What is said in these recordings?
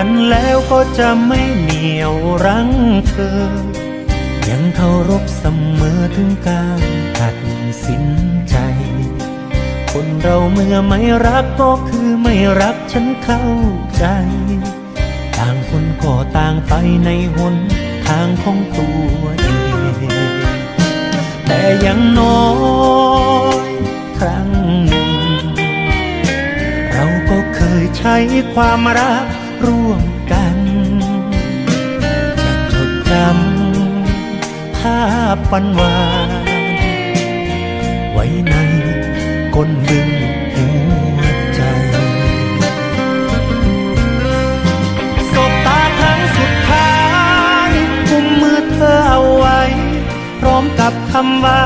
กันแล้วก็จะไม่เหนี่ยวรั้งเธอ ยังเคารพเสมอถึงการตัดสินใจ คนเราเมื่อไม่รักก็คือไม่รัก ฉันเข้าใจ ต่างคนก็ต่างไปในหนทางของตัวเอง แต่อย่างน้อยครั้งหนึ่ง เราก็เคยใช้ความรักร่วมกัน จะจดจำภาพวันวาน ไว้ในก้นบึ้งหัวใจ สบตาครั้งสุดท้าย กุมมือเธอเอาไว้ พร้อมกับคำว่า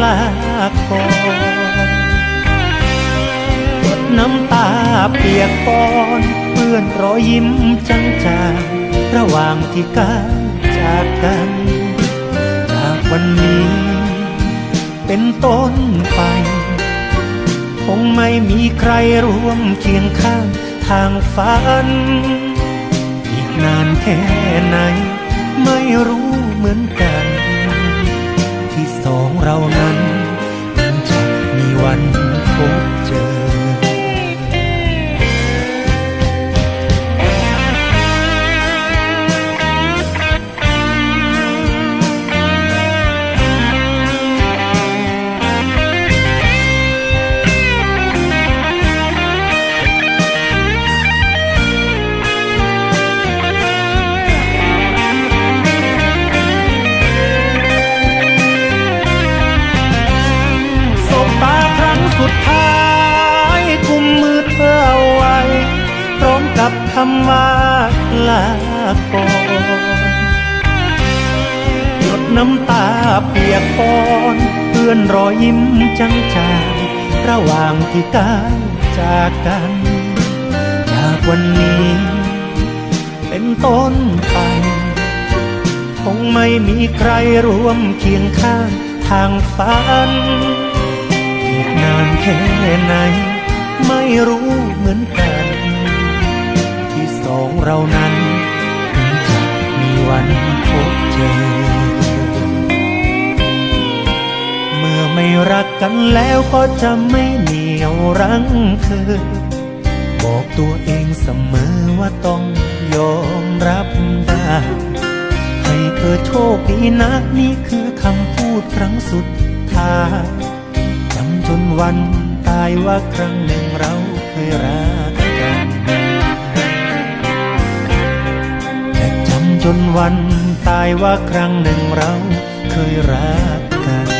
ลาก่อน หยดน้ำตาเปียกปอน เปื้อนรอยยิ้มจางๆ ระหว่างที่ก้าวจากกัน จากวันนี้เป็นต้นไป คงไม่มีใครร่วมเคียงข้างทางฝัน อีกนานแค่ไหนไม่รู้เหมือนกัน ที่สองเรานั้นยังจะมีวันพบเจอ สบตาครั้งสุดท้าย กุมมือเธอเอาไว้ พร้อมกับคำว่าลาก่อน หยดน้ำตาเปียกปอน เปื้อนรอยยิ้มจางๆ ระหว่างที่ก้าวจากกัน จากวันนี้เป็นต้นไป คงไม่มีใครร่วมเคียงข้างทางฝัน อีกนานแค่ไหนไม่รู้เหมือนกัน ที่สองเรานั้นยังจะมีวันพบเจอ เมื่อไม่รักกันแล้วก็จะไม่เหนี่ยวรั้งเธอ บอกตัวเองเสมอว่าต้องยอมรับได้ ให้เธอโชคดีนะ นี่คือคำพูดครั้งสุดท้าย จำจนวันตายว่าครั้งหนึ่งเราเคยรักกัน จะจำจนวันตายว่าครั้งหนึ่งเราเคยรักกัน